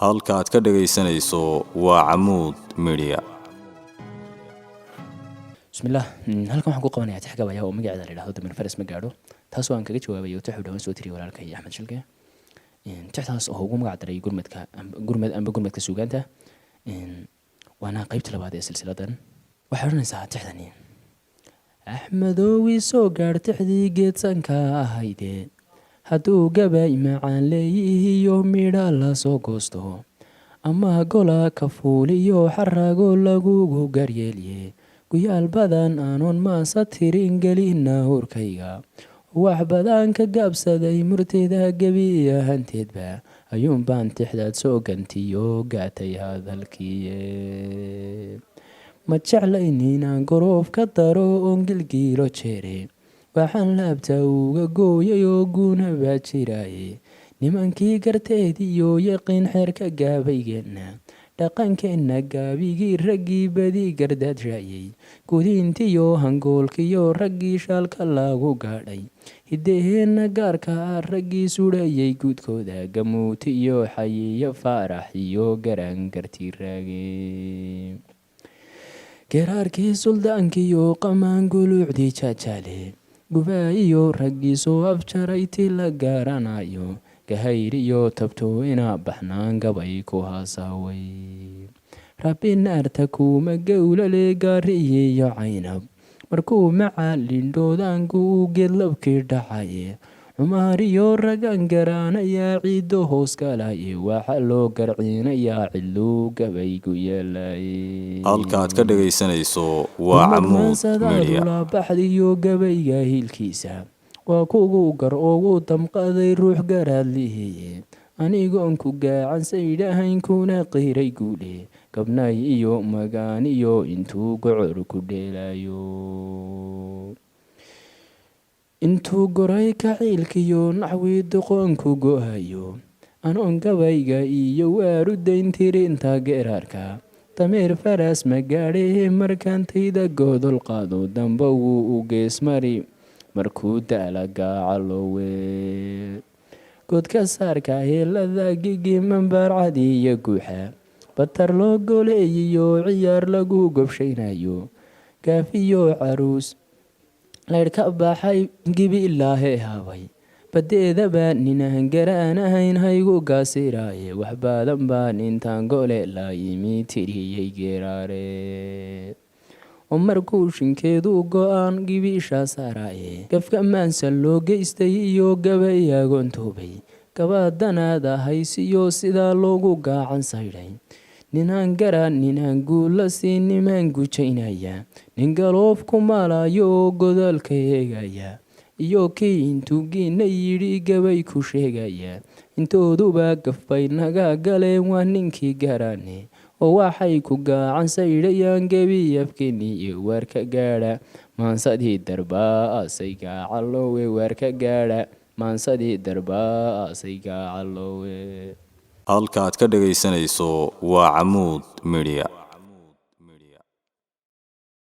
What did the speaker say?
Halka aad ka dhagaysanayso waa Camuud Media. Bismillaah. Halkan waxaan ku qabanayaa tix gabaya oo magaceeda la yidhahdo "Dameer Faras Ma Gaadho", taasoo aan kaga jawaabayo tix uu dhawaan soo tiriyay walaalkay Axmed Shilke. Tixdaas oo ugu magac daray gurmadka gurmad amba gurmadka suugaanta, waana qeybta labaad ee silsiladan. Waxay odhanaysaa tixdani: Axmedowii soo gaadh tixdii geedsanka ahayde, hadduu gabay macaan leeyihiyo midha la soo goosto, ama gola ka fuuliyo xarago lagugu garyeelye, guyaal badan anoon maasa tirin gelina hurkayga, wax badan ka gaabsaday murtida gebi ahanteedba, ayuunbaan tixdaad soo gantiyo gaatay hadalkiiye. Ma jeclayn inaan goroof ka daro oon gilgiilo jeere, waxaan laabta uga gooyay oo guuna baa jiraaye. Nimankii garteediyo yaqiin xeerka gaabaygeenna, dhaqankeenna gaabigii raggii badi gardaadshaayay, gudintiyo hangoolkiyo raggii shaalka lagu gaadhay, hiddaheenna gaarka ah raggii sudhayay guudkooda, gamuutiyo xayiyo faarax iyo garangarti raage, geraarkii suldaankiyo qamaan guluucdii jaajaale, gubaa iyo raggii soo afjaray ti la garanayo, gahayr iyo tabto ina baxnaan gabay ku hasaaway. Rabbi naarta kuma gowlale gaariyiyo caynab, markuu macalindhoodaanku uu geedlabkii dhacaye, Cumaar iyo ragan garanayaa ciiddo hoos galaye, waxaa loo garciinayaa cidluu gabaygu yeelaye. Halka aad ka dhagaysanayso waa Camuud Media. Baxdiyo gabayga hiilkiisa waa kugu gar ugu damqaday ruux garaadlihiye, anigoon ku gacansaydhahayn kuna qiiray guule, gabnay iyo magaan iyo intuu gocor ku dheelayo, intuu goray kaciilkiyo naxwii doqoonku go'ayo, anoon gabayga iyo waarudayn tirinta geeraarka. Dameer faras ma gaadhe markaan tayda godol qaado, damba wuu u geesmari markuu daala gaacalowe. Godka saarka heelada gigi mambaarcad iyo guuxa batar loo goleeyiyo ciyaar lagu gobshaynayo, gaafiyo caruus laydh ka baxay gibi ilaahe habay badeedaba ninaan garaanahayn haygu gaasiraaye, wax badan baan intaan gole la yimi tiriyey geeraare, oo markuu shinkeedu go-aan gibiisha saaraaye, gafka maansa loo geystay iyo gabay agoontoobay, gabaadanaad ahaysiyo sidaa loogu gaacan saydhay, ninaan garan ninaan guula siin nimaan gujaynaya, nin galoof ku maalayo oo godolka eegaya, iyo kii intuu giina yidhi gabay ku sheegaya, intooduba gafbay naga galeen waa ninkii garane, oo waxay ku gaacan saydhayaan gebi afkeeni iyo waarka gaadha maansadii darbaasay gaacaloowe, waarka gaadha maansadii darbaasay gaacaloowe. Halka aad ka dhagaysanayso waa Camuud Media.